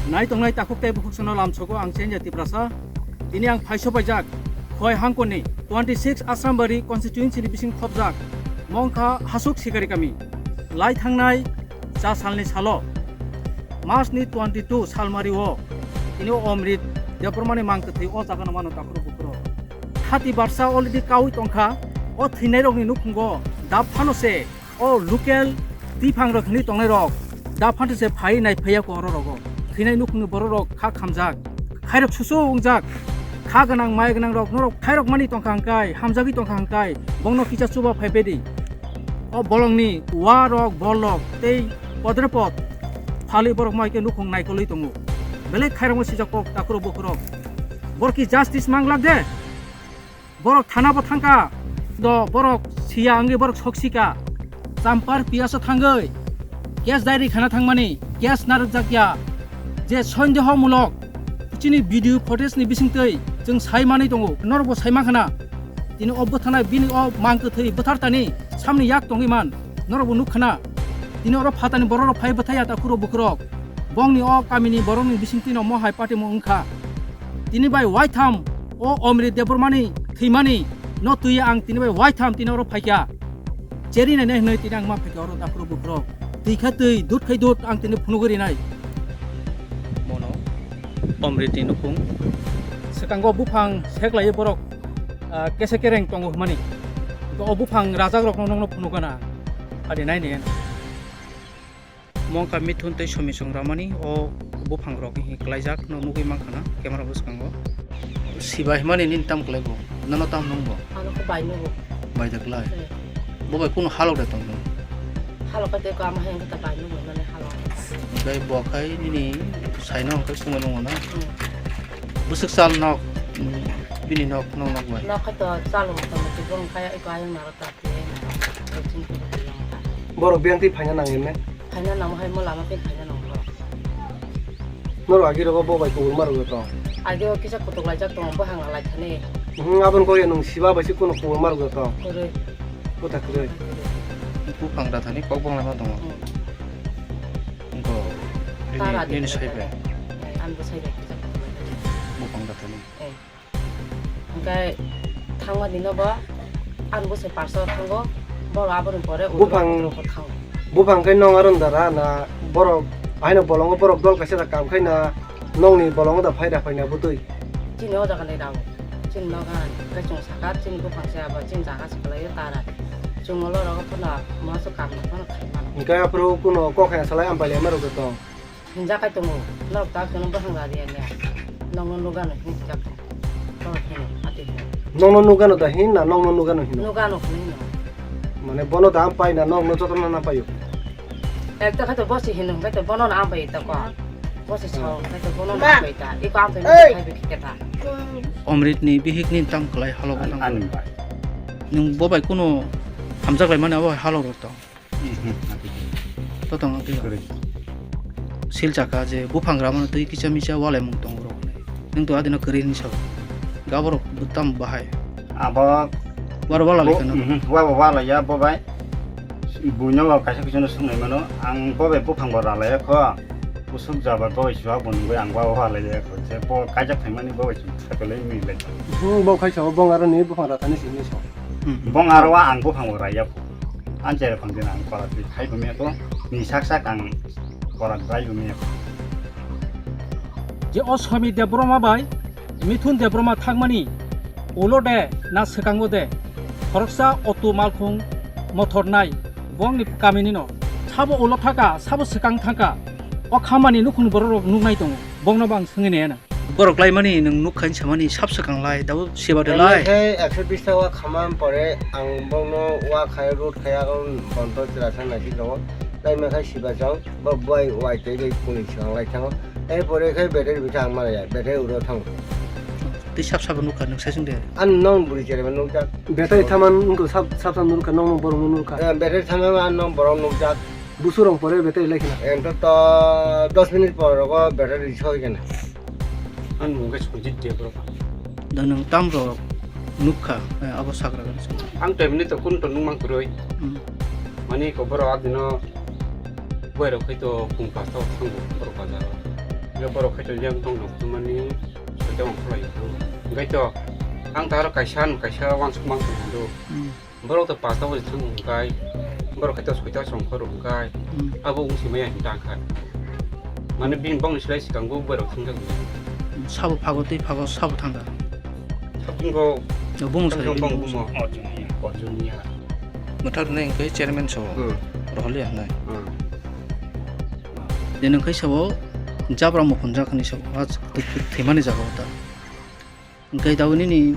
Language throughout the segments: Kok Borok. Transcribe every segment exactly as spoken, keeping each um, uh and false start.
Nai tongnai takhuk tei bukhuk sano lamsogo ang Chenja Tiprasa. Tini ang phaiso paijak Khowai hangkoni twenty six Asrambari constituency ni bising khopjak mongkha Hasuk Sikari kami. Lai thangnai cha salni salo March ni twenty two salmari o tini o Omrit Debbarma ni mang kwthwi o jaga no mano takhuk bukhuk. Thati barsa already kaui tongkha. O thwinai rokni nukhungo da phano se o local twiphang rok hinwi tongnai rok da phano se phai nai phaiya ko oro rogo. Thwinai nukhungni borok rok kha khamjak. Khairok susu wngjak. Kha gwnang mai gwnang rok norok khairok mani tongkha hwnkhe, hamjagwi tongkha hwnkhe bongno kisa chuba phai bedi. O bolongni wa rok, bol rok tei podre pod phalwi borok mai khe nukhung naikolwi tongo. Belai khairokma sijak kok takhurok bukhurok. Borok ki justice mang glak de. Borok thana bo thangkha. Do borok siya wngwi borok sok sika. Champar piyasa thangwi case diary khana thangmani, case narwkjakya. Je sondeho mulok chini video footage ni bisingtwi chwng sai manwi tongo. Norok bo sai mankha na. Tini o bwtharnai bini o mang kwthwi bwthar tani samni yak tongwi man. Norok bo nukha na. Tini oro phatani borok rok phai bwthai ya takhurok bukhurok. Bongni o kamini borokni bisingtwi no mohai patimo wngkha. Tini bai waitham o Omrit Debbarmani thwimani no twi ang tini bai waitham tini oro phaikha. Cheri nai nai hwnwi tini ang ma phaikha oro takhurok bukhurok. Twi kha twi, dut khai dut ang tini phunugwi rinai. Mono Omritni nukhung. Swkango buphang seklaiwi borok, ah, kese kereng tongo hwnmani. O buphang rajakrokno nokno phunukgana. Adi nai nai. Mongkha Mithun tei Somisong Ramani o buphang rok hi klaijak no nugwi mankha na camera bwskango. Sibai himani nini tam kwlai bo? Nono tam nung bo? Ano khe bai nugo. Bai da kwlai? Eh. Bo bai kunu halok da tong nung? Halok khe tei kama hai khe bai nugo nani halok. Bai bo khai nini sai no khai kumai nung na? Hmm. Bwswk sal nok, bini nok, nok, nok bai? Nok khe to chalo to mati bong kaya iko ayang naro ta. Borok biyang twi phaina nang emne? Phaina nang hai mo lama twi phaina nang borok. Norok agi rogo bo bai kubur ma rwgwi tong? Agi o kisa kutuk laijak tongo, bwhang lai thani. Hmm, aboni kok ya nwng siba bai se kuno kubur ma rwgwi tong? Kwrwi. Kwta kwrwi. Buphang da thani kok bong lai ma tongo. Hmm. Bo Tara nini, nini di sai bai. Eh, ang bo sai bai kisa kutuk laijak. Buphang da thani. Eh. Hingke thangma dino bo ang bwsai parsa thango, borok aboni pore Buphang, ulo thango. Buphang khe nong aron dara na borok, haino bolongo borok dol kaisa da kam khai na nongni bolongo da phai da phai na bwtwi? Chini o jaga ni rao, chini noga khe chwng saka, chini buphang se abo chini jaga se kwlai o tara. Chwng ulo rogo phano moso kam no phano khai mano. Hingke aphuru kuno kok hai salai ampai lai ma rwgwi tong? Hinjak kai tongo, norok tak jono bwsang radi ya. Nokno nugano hin hinjak tongo. Norok hino, ati hino. Nokno nugano da hin na nokno nugano hino? Nugano hino hino. Mane bono da ampai na nokno jotono na paio? Ekta khato bosi hino, khato bono na ampai ta ko. Bosi sao, khato bono na ampai ta. Iko ampai na khai bi khita ta. Omrit ni bihik ni tam kwlai halok tang. Nwng bo bai kuno hamjak lai mani abo halok rok tong. Mhm. To tong twi. Kwrwi. Sil chaka je buphang rama twi kisa misa walai mung tong rok. Nwng to adino kwrwi hinwi sao. Gaborok bwtam bahai. Abo waro wala bo, lekha no. Mhm, wa, wa, wala ya bo bai. Buino wa kaisa kisa no sungnai mano. Ang bo bai buphang bo rala ya kho. Usuk jaba bo bai suha bo nungwi ang wa, wa, wala ya kho. Je bo kaijak thaimani bo bai sung sakale mi lai. Hmm, bo kaisa bo bong aro ni buphang rata ni simi so. Hmm. Bong aro wa ang buphang bo raya kho. Ang cherep phang din ang korat bai khai bo meko, ni sak sak ang korat bai bo meko. Je o Somi Debbarma bai Mithun Debbarma thangmani ulo de na swkango de khoroksa auto malkhung mothor nai bongni kamini no sabo ulo thaka sabo swkang thangka o khamani nukhung borok rok nuknai tongo bongno bo ang swngwi nai na. Borok laimani nwng nukha hinwi samani sab swkang lai, dabo seba de lai. Khe ekso bish taka wa khama pore ang bongno wa khai road khai aro bondo chwla sa naisik tongo. Laima khe siba chong, bo bai wai tei bai kuni swkang lai thango. Tei pore khe battery bisa ang mara ya, battery uro thango. Tei sab sabo nukha nwng sai sung de. An nong buri chere nukjak. Battery thaman wngkha sab sab nukha, nong nong borok nukha. Eh, battery thaman an nong borok nukjak. Busurong pore battery lai khna. Ento to dos minute por rogo battery soi khna. Ang mung khe Sujit Debbarma. Da nwng tam rok nukha, eh, abo sagra gani song. Ang to emni to kun to nungmang kwrwi. Hmm. Mani ko borok adino borok khai to khung pasta o thango borok bazar o. Borok khaito yang tong tong mani soita wng khlai. Hwnkhe to ang ta aro kaisa ano kaisa wansuk mang tong do. Hmm. Borok to pasta bo thang hwnkhe borok khaito soita song khoro hwnkhe Hmm. abo wng simaya hin tang kha. Mane bini bong silai sikang bo borok thang jak. Sabo phago tei phago sabo thang kha. Sabungo Bung sabung sai bung bung bumo. Orjunia. Orjunia. Mwthak nai hwnkhe chairman so Hmm. roholi ya nai. Hmm. Nini hwnkhe sabo jabra mukhunjak hinwi sabo, ah, thwi-, thwi-, thwimani jaga o ta. Hwnkhe tabuk nini,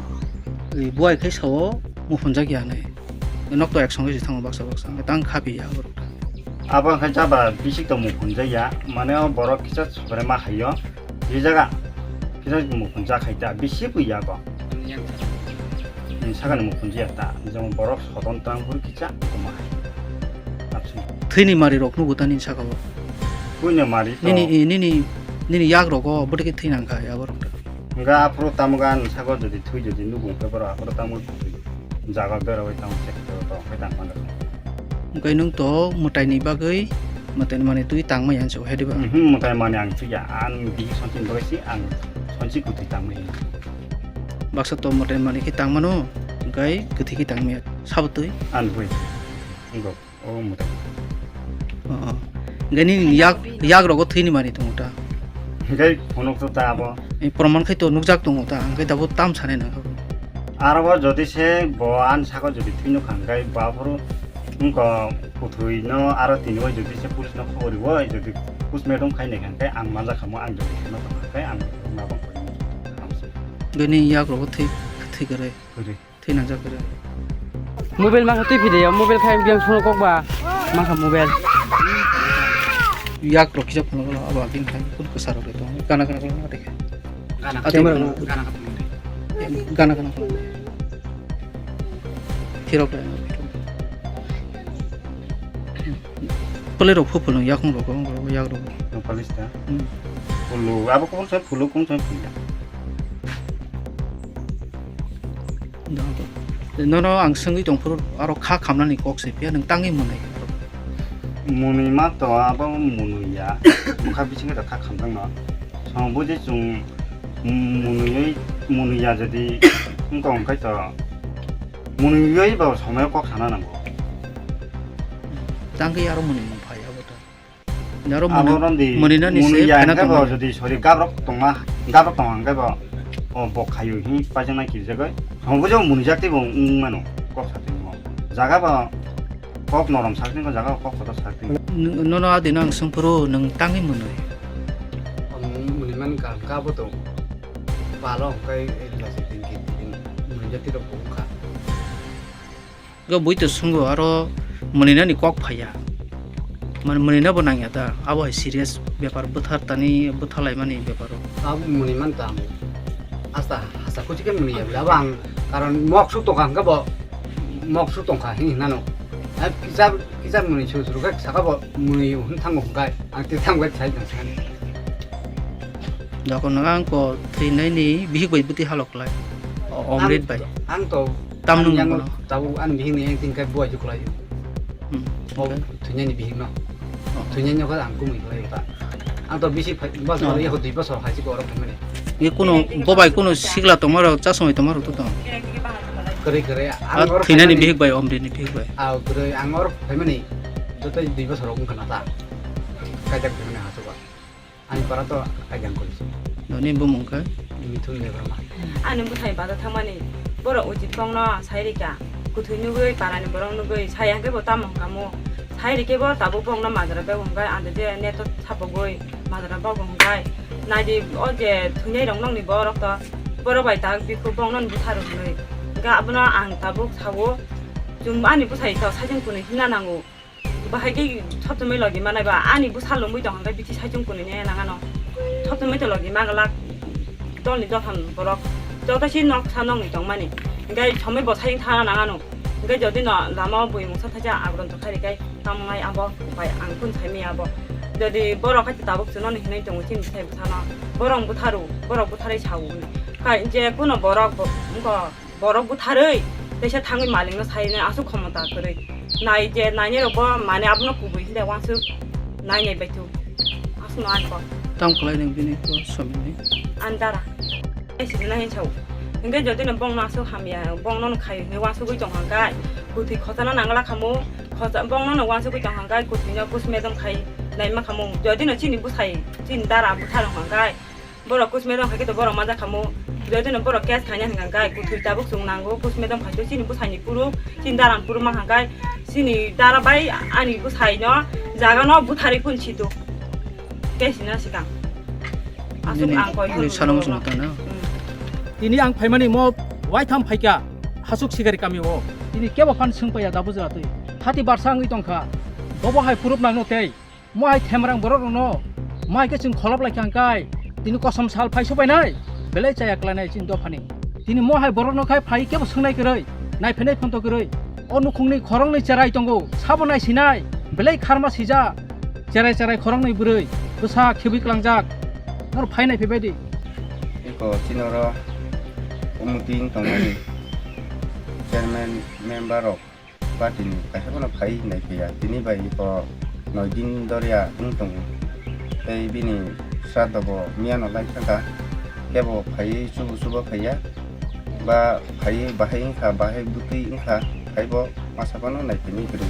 eh, buai khe sabo mukhunjak ya hinwi. Nok to ek song khe se thango baksa baksa. Hwnkhe tang kha piya borok. Abo hwnkhe jabra bisik to mukhunjak ya. Mane o borok kisa subraima hai o. Je jaga kisa mukhunjak hai ta. Bisi pui ya bo. Ni sakani mukhunjak ya ta. Jemon borok sodon tang phuru kisa kuma hai. Absent. Thwini mari rok nugo ta nini saka o. Puina mari to. Nini, nini, nini yak rogo bwtwi khe thwi nang kha abo rok ta. Hwnkhe aphuru tamo gan saka jodi thwi jodi nugo hwnkhe borok aphuru tamo thwi. Jaga bera bai tamo se to to khai tang mano. Hwnkhe nwng to mwtai ni bagwi mwtai ni mani twi tang maya hinwi hedi ba. Mhm, mwtai mani ang thwi ya. Ang bigi sonsi ni bagwi si ang sonsi kwthwi tang maya. Baksa to mwtai mani khe tang mano, hwnkhe kwthwi khe tang maya. Sabo twi? Ang bui. Wngkok. O mwtai. O, o. Hwnkhe nini yak, yak rogo thwini mani tongo ta? Hwnkhe phunuk to ta abo. E, proman khai to nukjak tongo ta, hwnkhe tabuk tam sanai nang kha bo. Aro bo jodi se bo ani saka jodi thwino kha hwnkhe bo aphuru wngkha kwthwino aro tini o jodi se police no khobor rwi jodi postmortem khai nai kha hwnkhe ang manja kha mo ang jodi khe no tong kha hwnkhe ang ma bang kha. Hwnkhe nini yak rogo thwi, thwi kwrwi. Kwrwi. Thwi nangjak kwrwi. Mobile mangkha twi phide ya, mobile khai biyang sono kok ba mangkha mobile. Yak rok kisa phone kolo abo agin khai kun kwsa rok tong gana gana kolo na dekhe. Gana Ate gana mara gana gana. Gana gana kolo. Phirok lai. Pale rok phu phulung yakung rok yak rok. Police ta. Hmm. Phulu abo kung sai phulu kung sai phulu. Nono ang swngwi tongphuru aro kha khamnani kok se phiya nwng tangwi mwnwi. Mwnwi ma to abo mwnwi ya. Bwkha bisingo da kha khamjak no. Song buji chwng mwnwi mwnwi ya jadi wngkha wngkhai to mwnwi ba somai kok sana nango. Tangwi aro mwnwi mung phai abo to. Aro Abo mwnwi, rondi mwnwi nani mwnwi se ya phena hwnkhe bo tongmani. Jodi sori gabrok tongma, gabrok tongma hwnkhe bo, o bo khayu hi pajaknai kirijagwi. Hwnbo je mwnwi jak tei bo wng mano, kok sa twi mo. Jaga bo kok norom sak twi, jaga bo kok kotor sak twi. N-, nono adino ang swngphuru nwng tangwi mwnwi. Ang mwnwi man ka, ka bo tong. Palo hwnkhe, eh, lasi tingki, ting, mwnwi jak tei rok bo wngkha. Ga bui to sungo aro mwnwi nani kok phaiya. Man mwnwi nabo nangya ta, abo hai serious bepar bwthar tani bwtharlaimani beparo. Abo mwnwi man ta amo. Asta hasa kuchi ke mwnwi ya bla bang karon mok su tongkha hwnkhe bo mok su tongkha hin hinano. Ai kisa kisa mwnwi su su khe saka bo mwnwi hin thango hwnkhe ang te thango sai tong sani. Dakon naga ang ko thwinaini bihik bai bwtwi halok lai. O-, Omrit bai. Ang to Tam nung yang bono. Tabuk ani bihik ni yang tingkai buai juklai. Hmm. Bo Okay. Thunyani bihik no. Oh. Thunyani no ang kumui klai ta. Ang to bisi phai, bas Oh. Yako dui bosor hai ko oro phaimani. Ye kuno bobai kuno sigla tongmaro chasmai tongmaro to tong. Kere kere. Ah, ang oro thwinani phaimani. Bihik bai, Omrit ni bihik bai. Ah, kere ang oro phaimani. Joto dui bosor wng khana ta. Kajak phaimani hasu ba. Ani para to kaijang kori se. Noni bumung khe? Mithun Debbarma. Ani bwthai bada thangmani borok uchi tongno sai rikha. Kuthwi nugwi parani borok nugwi sai hwnkhe bo tamo hwnkha mo. Sai rikhe bo tabuk bokno majra bego hwnkhe ande je neto sapogwi majra bogo hwnkhe. Naidi o je thwinai rok nokni borok to borok bai tak bikhu bokno bwtharu hwnwi. Hwnkhe abono ang tabuk sao chwng ani bwthai to saichung kunui himna nango. Bahai khe thoptwmwi logi manai ba ani bwsa lomwi tong hwnkhe bithi saichung kunui nai nang ano. Thoptwmwi to logi maglak dolni dophang borok joto si nok sa nokni tongmani. Hwnkhe somoi bo saichung thana nang ano. Hwnkhe jodi no lama o bui mungsa thaisa agron to khai rikhe tamo nai abo upai ang kun saimaya abo. Jodi borok hai tabuk chwngno hinwi tongo chini bwsai bwsano borok bwtharu borok bwtharwi sao hwnwi. Khai je kuno borok bo wngkha. Borok bwtharwi teisa thangwi malikno sainai aswk khomota kwrwi. Nai je nainai rokbo mane abono kubui hwnde uansuk nainai baithuk. Aswkno ani kok. Tamo khlai nang bini ko somni. Andara. Ai sini na hin chau. Hingke jodi no bong no asuk hamya, bong no khai hinwi wasugwi tong hangkai. Kuthwi khotana nangla khamu. Khota bong no wasugwi tong hangkai. Kuthwi no kus medom khai. Naima khamu. Jodi no chini busai, chini dara butharong hangkai. Borok kus medom khai to borok maja khamu. Jodi no borok kes khaina hingkai. Kuthwi tabuk sung nango. Kus medom khai to chini busai ni puru. Chini dara puru ma hangkai. Chini dara bai ani busai no jaga no buthari kun situ. Kesi na sikang. Asuk Nini, ang koi nini horo salo horo muchung horo. Tang na? Hmm. Tini ang phaimani mo waitham phaikha hasuk sigari kami o. Tini kebo phan swng paiya da bujra twi. Hati barsa wngwi tongkha. Bobo hai proof nangno tei. Mo hai themrang borok rokno. Mo hai khe chwng kholop lai kha hwnkhe. Tini kosom sal phai sopainai. Belai chaya khlainai chini dophani. Tini mo hai borokno khai phai kebo swngnai kwrwi. Naiphainai phonto kwrwi. O nukhungni khoroknwi cherai tongo, sabo naisinai, belai kharma sijak, cherai cherai khoroknwi bwrwi, bwsa khibwi klangjak, nor phai nai phaibai di. Eko chini oro committee wng tongmani chairman member rok party ni kaisa phano phai nai phaiya, tini bai eko noi din doria wng tongo. Tei bini sraddho bo miyano lai thangkha, kebo phaiwi chubu chuba phaiya, ba phaiwi bahai wngkha, bahai bwtwi wngkha, phaibo masa phano naiphimwi kwrwi.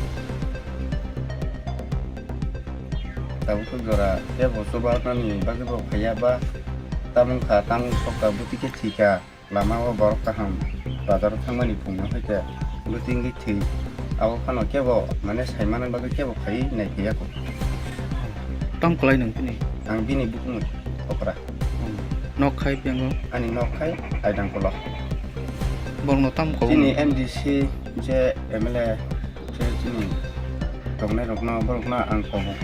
Tabuk jora kebo chubanani bagwi bo phaiya, ba tamung kha, tamung sokha, bwtwi khe thwikha. Lama o borok kaham bazar o thangmani phungno hai khe bwtwi wngwi thwi. Abo phano kebo mane sai manna bagwi kebo phaiwi nai phaiya kho. Tam kwlai nwng bini? Ang bini bukung okra. Hmm. Nok khai bengo? Ani nok khai Aidangkolo. Borokno tam kobong? Chini M D C je M L A je chini tongnai rokno borokno ang kobong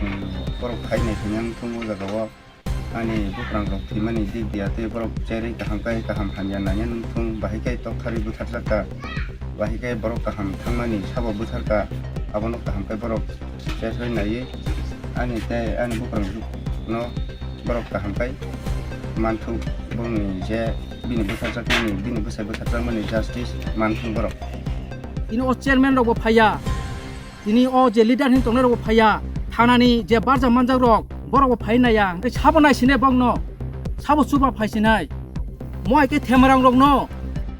borok khai nai phaiya wng thung o jaga o. Ani bukrang rok thwimani dik dia tei borok cherwi kaham kai kaham hamya naiya nung thung, bahai kai tokthari bwtharjakha, bahai kai borok kaham thangmani sabo bwtharkha, abono kaham kai borok cherwi naiwi ani tei ani bukrang no borok kaham kai manthuk, bongni je bini bwtharjakmani, bini bwsai bwtharjakmani justice manthung borok. Ini o chairman rok bo phaiya. Tini o je leader hin tongnai rok bo phaiya, thanani je barja manjak rok, borok bo phai naiya, hwnkhe sabo naisinai bokno, sabo chuba phaisinai. Mo hai khe themarang rokno.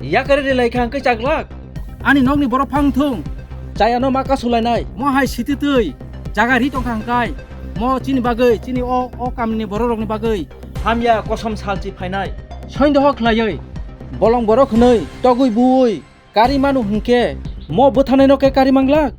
Yakari rilai kha hwnkhe chaklak. Ani nokni borok phang thung. Chayano ma kasulainai. Mo hai siti twi, jaga ri tongkha hwnkhe. Mo chini bagwi, chini o, o kamini borok rokni bagwi. Hamya kosom salchi phainai. Soindoho khlaiwi. Bolong borok hwnwi, togwi buwi. Kari manu hwnkhe mo bwthanai no khe kari manglak?